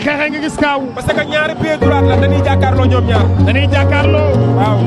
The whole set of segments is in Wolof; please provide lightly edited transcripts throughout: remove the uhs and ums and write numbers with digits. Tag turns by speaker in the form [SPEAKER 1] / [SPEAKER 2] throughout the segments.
[SPEAKER 1] ñuy xeexee nga gis kaaw.
[SPEAKER 2] parce que ñaari pied droit la dañuy jàkkaarloo ñoom ñaar.
[SPEAKER 1] dañuy jàkkaarloo.
[SPEAKER 2] waaw.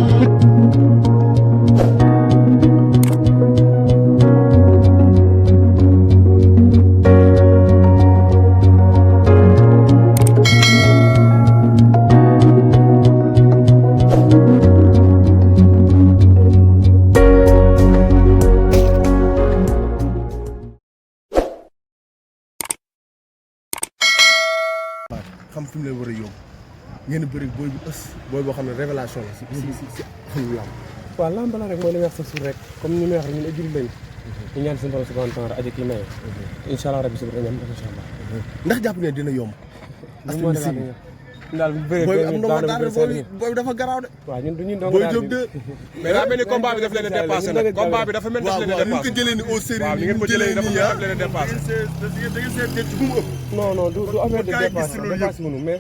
[SPEAKER 3] xam fi mu leen war a yóbbu ngeen bëri booy bu ës booy boo xam ne révélation la si xam lamb.
[SPEAKER 4] waaw lamb la rek mooy li nga wax sa suuf rek comme ni may wax rek ñun ay jullit lañ ñu ñaan suñu borom subhanahu wa taala aja kii maye incha allah rabbi suba dañu am incha allah
[SPEAKER 3] ndax jàpp ne dina yomb.
[SPEAKER 4] moo si daal bu bëree
[SPEAKER 3] booy am na daal booy dafa garaaw de.
[SPEAKER 4] waaw ñun du ñu doon
[SPEAKER 3] booy jóg de.
[SPEAKER 2] mais daa mel ni combat bi daf leen a dépassé nag combat bi dafa mel ni daf leen a dépassé.
[SPEAKER 3] waaw waaw ni nga ko jëlee ni au sérieux
[SPEAKER 2] waaw ni ngeen ko jëlee ni dafa leen a dépassé.
[SPEAKER 3] da ngeen seet denc bu mu ëpp.
[SPEAKER 4] non du affaire de dépassé wuñu mais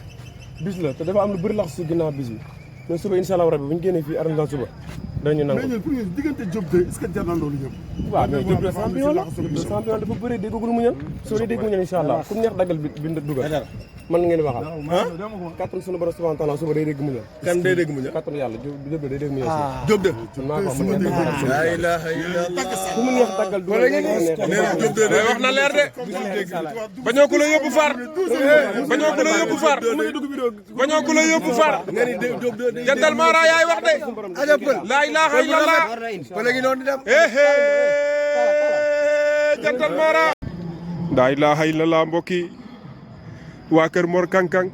[SPEAKER 4] bis la te dafa am lu bëri lax si ginnaaw bis bi mais suba incha allah rabbi bu ñu génnee fii arrondissement suba dañu nangu.
[SPEAKER 3] mais ñun pour ñu diggante Diop de est-ce que jar na loolu ñëpp.
[SPEAKER 4] waaw mais Diop de champion la champion dafa bëri déggagul mu ñan soo dee dégg mu ñan incha allah ku neex daggal bi dugal man ngeen waxal kattan sunu borom subhanahu wa taala suba day dégg mu ñan
[SPEAKER 3] kan day dégg mu ñan
[SPEAKER 4] kattan yàlla Diop de day dégg mu ñan
[SPEAKER 3] Diop de
[SPEAKER 4] maa ko wax mu neex
[SPEAKER 3] la ilaha illallah
[SPEAKER 4] ku mu neex daggal dugal
[SPEAKER 3] Diop de
[SPEAKER 2] wax na leer de bañoo ko la yóbbu far bañoo ko la yóbbu far bañoo ko la yóbbu far jantal Mara yaay wax de la ilaha illallah
[SPEAKER 3] ba léegi noonu di dem
[SPEAKER 2] jantal Mara la ilaha illallah mbokki waa kër Mor Kankang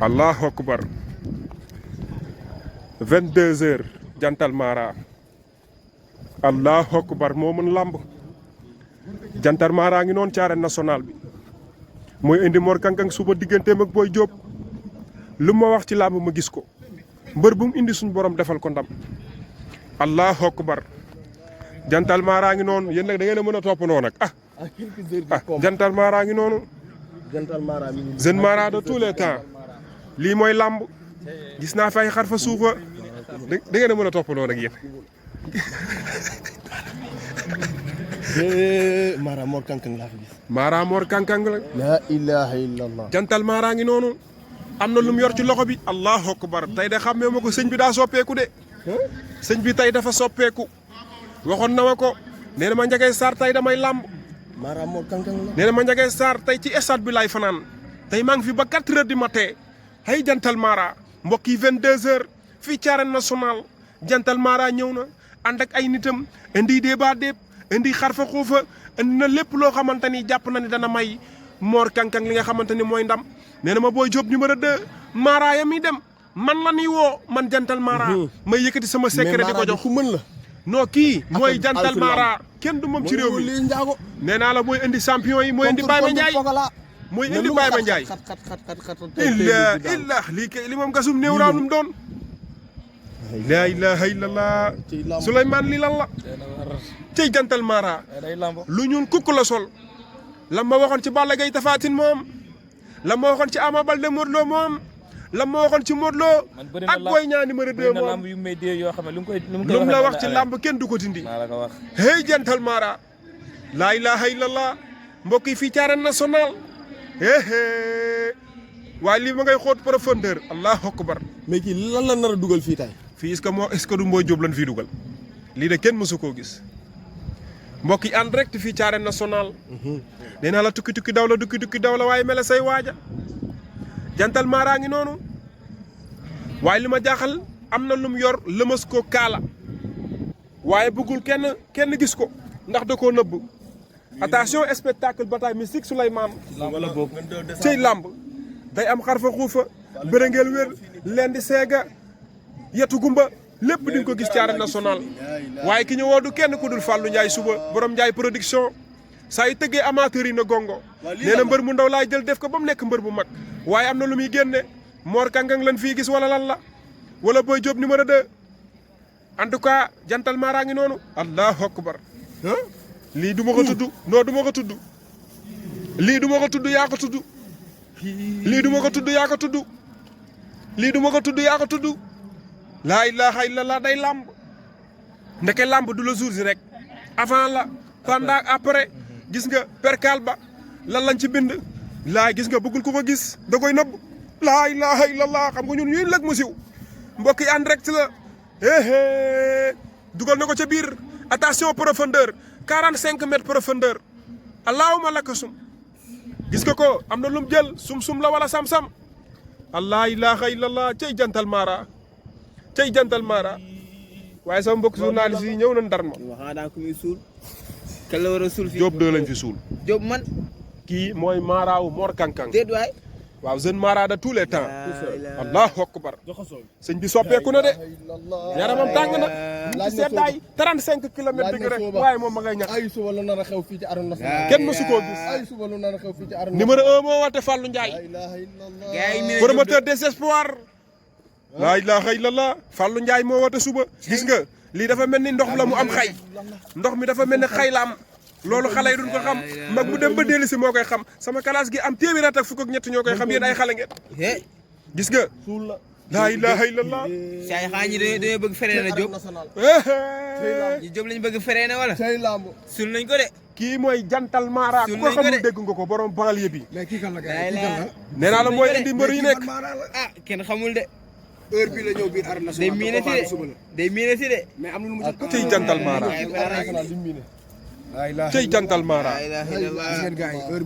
[SPEAKER 2] allahu akbar 22h jantal Mara allahu akbar moo mën lamb jantal Mara ngi noonu ci arène nationale bi mooy indi Mor Kankang suba digganteem ak Boy Diop lu ma wax ci lamb ma gis ko mbër bu mu indi suñu borom defal ko ndam allahu akbar jantal Mara ngi noonu yéen nag da ngeen a mën a toppandoo nag jantal Mara ngi noonu jeune Mara de tous les temps lii mooy lamb gis naa fay xar fa suufa da ngeen a mën a toppandoo nag yéen.
[SPEAKER 3] Mara Mor Kankang laa fi gis.
[SPEAKER 2] Mara Mor Kankang la.
[SPEAKER 3] la ilaha illallah.
[SPEAKER 2] jantal Mara ngi noonu am na lu mu yor ci loxo bi allahu akbar tey de xàmmee ma ko sëñ bi daa soppeeku de. sëñ bi tey dafa soppeeku waxoon na ma ko nee na ma Ndiaga Sarr tey damay lamb.
[SPEAKER 3] Mara Mor Kankang la.
[SPEAKER 2] nee na ma Ndiaga Sarr tey ci stade bi laay fanaan tey maa ngi fi ba 4h du matin hay jantal Mara mbokk yi 22h fii ci arène nationale jantal Mara ñëw na ànd ak ay nitam indi débat déeb indi xarfa xuufa indi na lépp loo xamante ni jàpp na ni dana may Mor Kankang li nga xamante ni mooy ndam nee na ma Boy Diop numéro 2 Mara ya muy dem man la ni woo man jantal Mara may yëkkati sama secret di ko jox
[SPEAKER 3] ku mën la.
[SPEAKER 2] non kii mooy jantal Mara kenn du moom ci réew mi nee naa la mooy indi champion yi mooy indi Baye Mandiaye mooy indi Baye Mandiaye illa lii kay li moom gasum néew laa num doon la ilaha illallah Souleymane li lan la cey jantal Mara lu ñun kukk la sol la ma waxoon ci Balla Gaye Tapha Tine moom la ma waxoon ci Ama Baldé Modou Lo moom la ma waxoon ci Modou Lo ak Boy Niang numéro 2 moom lu mu la wax ci làmb kenn du ko dindi hey jantal Mara laa ilaha illallah mbokk yi fii ci arène nationale waaye lii ma ngay xoot profondeur allahu akbar
[SPEAKER 3] mais kii lan la nar a dugal fii tay
[SPEAKER 2] fii est-ce que du Boy Diop lañ fii dugal lii de kenn mësu koo gis mbokk yi en direct fii ci arène nationale nee naa la tukki daw la tukki daw la waaye mel say waaja jantal Mara ngi noonu waaye li ma jaaxal am na lu mu yor lëmas ko kaala waaye bëggul kenn gis ko ndax da koo nëbb attention spectacle bataille mystique Souleymane wala boog cey làmb day am xarfa xuufa bërëngeel wér leen di seega yetu gumba lépp di nga ko gis ci arène nationale waaye ki ñëwoo du kenn ku dul Fallou Ndiaye suba borom Ndiaye production saa yu tëggee amateur yi na gongo nee na mbër mu ndaw laay jël def ko ba mu nekk mbër bu mag waaye am na lu muy génne Mor Kankang lan fii gis wala lan la wala Boy Diop numéro 2 en tout cas jantal Mara ngi noonu allahu akbar lii du ma ko tudd non du ma ko tudd lii du ma ko tudd yaa ko tudd lii du ma ko tudd yaa ko tudd lii du ma ko tudd yaa ko tudd laa ilaha illallah day làmb ndeke làmb du la jour si rek avant la pendant après gis nga percal ba lan lañ ci bind laay gis nga bëggul ku ko gis da koy nëbb laa ilaha illallah xam nga ñun ñuy lëg mu siw mbokk yi en direct la dugal na ko ca biir attention profondeur 45 mètres profondeur allahumma laka sum gis nga ko am na lum jël sum-sum la wala sam-sam allah ilaha illallah cay jantal mara waaye sama mbokk journaliste yi ñëw nañ dar ma
[SPEAKER 1] waxaa daa ko muy suul kan la war a suul fii
[SPEAKER 2] Diop 2 lañ fi suul
[SPEAKER 1] Diop man
[SPEAKER 2] kii mooy maaraawu Mor Kankang
[SPEAKER 1] déet waay
[SPEAKER 2] waaw jeune mara de tous les temps allahu akbar sëñ bi soppeeku na de yaramam tàng na ci seddaay 35 kilomètres degré waaye moom ma ngay ñàkk
[SPEAKER 3] ay suba lu nar a xew fii ci arène nationale
[SPEAKER 2] kenn mësu koo gis
[SPEAKER 3] ay suba lu nar a xew fii ci arène
[SPEAKER 2] numéro 1 moo woote Fallou Ndiaye promoteur des espoirs laa ilaha illallah Fallou Ndiaye moo woote suba gis nga lii dafa mel ni ndox la mu am xay ndox mi dafa mel ni xay la am loolu xale yi duñ ko xam mag mu dem ba dellu si moo koy xam sama classe gi am téeméer at ak fukk ak ñett ñoo koy xam yéen ay xale ngeen gis nga laa ilaha illallah
[SPEAKER 1] saay xaa ñi dañoo bëgg feree na Diop ñi Diop lañ bëgg feree na wala
[SPEAKER 3] tey lamb
[SPEAKER 1] sul nañ ko de
[SPEAKER 2] kii mooy jantal mara ku ko xamul dégg nga ko borom banlieue bi
[SPEAKER 3] mais kii kan la gars yi
[SPEAKER 2] nee naa la mooy indi mbër yi nekk
[SPEAKER 1] ah kenn xamul de
[SPEAKER 3] heure bi la ñëw biir arène nationale
[SPEAKER 1] day miinati de
[SPEAKER 3] mais am na lu mu ci
[SPEAKER 2] ciy jantal mara ciy jantal mara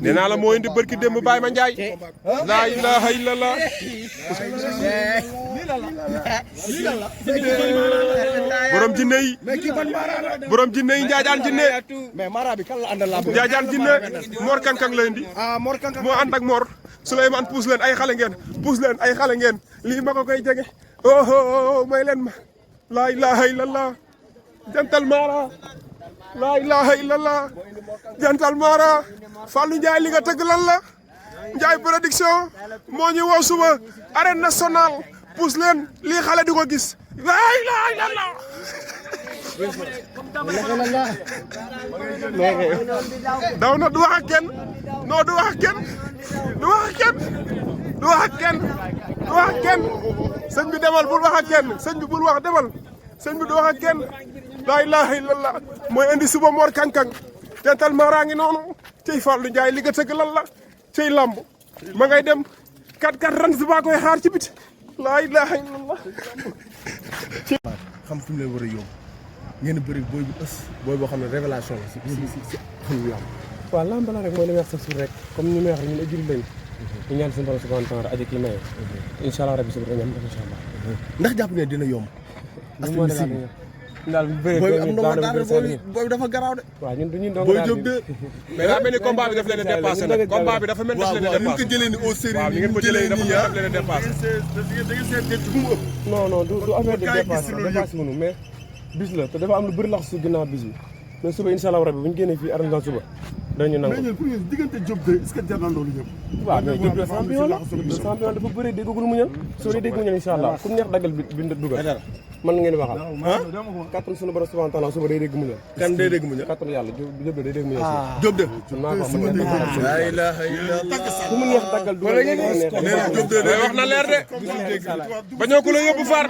[SPEAKER 2] nee naa la moo indi bërki démb Baye Ma Ndiaye laa ilaha illallah borom jinne yi borom jinne yi njaajaan jinne
[SPEAKER 3] mais mara bi kan la àndal laa
[SPEAKER 2] njaajaan jinne Mor Kankang la indi
[SPEAKER 3] Mor Kankang
[SPEAKER 2] moo ànd ak Mor Souleymane puus leen ay xale ngeen lii ma ko koy jege oh may leen ma laa ilaha illallah jantal mara laa ilaha illallah jantal mara Fallou Ndiaye li nga tëgg lan la Ndiaye production moo ñu woo suba arène nationale puus leen lii xale di ko gis laa ilaha illallah daw na du wax ak kenn non du wax ak kenn du wax ak kenn du wax ak kenn du wax ak kenn sëñ bi demal bul wax ak kenn sëñ bi bul wax demal sëñ bi du wax ak kenn laa ilaha illallah mooy indi suba Mor Kankang jantal mara ngi noonu cey Fallou Ndiaye li nga tëgg lan la cey lamb ma ngay dem 4-4 ran si baa koy xaar ci biti laa ilaha illallah
[SPEAKER 3] xam fi mu leen war a yóbbu ngeen bëri booy bu ës booy boo xam ne révélation la si xam lamb
[SPEAKER 4] waaw lamb la rek mooy li may wax sa suur rek comme ni may wax ñun ay jullit lañ ñu ñaan suñu borom subhanahu wa taala aji kii maye incha allah rabbi suba dañu am incha allah
[SPEAKER 3] ndax jàpp ngeen dina yomb
[SPEAKER 4] daal bëri
[SPEAKER 3] booy am ndox daal booy dafa garaaw de
[SPEAKER 4] waaw ñun du ñu ndongo
[SPEAKER 3] booy
[SPEAKER 4] daal
[SPEAKER 3] jóg de
[SPEAKER 2] mais daa mel ni combat bi daf leen a dépassé nag combat bi dafa mel ni daf leen a
[SPEAKER 3] waaw ni
[SPEAKER 2] dépassé
[SPEAKER 3] ko jëlee ni au sérieux
[SPEAKER 2] waaw ni ngeen ko jëlee dafa mel ni daf leen a dépassé
[SPEAKER 4] non non du affaire de dépasse dépasse mënu mais bis la te dafa am lu bëri lax su ginnaaw bis bi mais suba incha allah rabbi bu ñu génnee fii arrondissement suba dañu nangu.
[SPEAKER 3] mais ñun pour yéen diggante Diop de est-ce que jar na loolu yëpp.
[SPEAKER 4] waaw mais Diop de champion la champion dafa bëri déggagul mu ñëw soo dee dégg mu ñëw incha allah ku neex daggal bi dugal man ngeen waxal kattan sunu borom subhanahu wa taala suba day dégg mu ñëw
[SPEAKER 3] kan day dégg mu ñëw
[SPEAKER 4] kattan yàlla Diop de day dégg mu ñëw
[SPEAKER 3] Diop de
[SPEAKER 4] maa ko xam ne
[SPEAKER 3] la ilaha illallah
[SPEAKER 4] ku mu neex daggal dugal
[SPEAKER 3] Diop de
[SPEAKER 2] wax na leer de bañoo ko la yóbbu far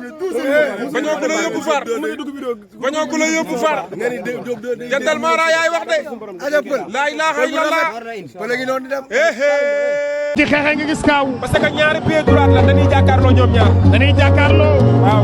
[SPEAKER 2] bañoo ko la yóbbu far bañoo ko la yóbbu far jantal Mara yaay wax de la ilaha illallah
[SPEAKER 3] ba léegi noonu di dem
[SPEAKER 5] ci xeexe nga gis kaaw
[SPEAKER 2] parce que ñaari pied droit la dañuy jàkkaarloo ñoom ñaar
[SPEAKER 5] dañuy jàkkaarloo
[SPEAKER 2] waaw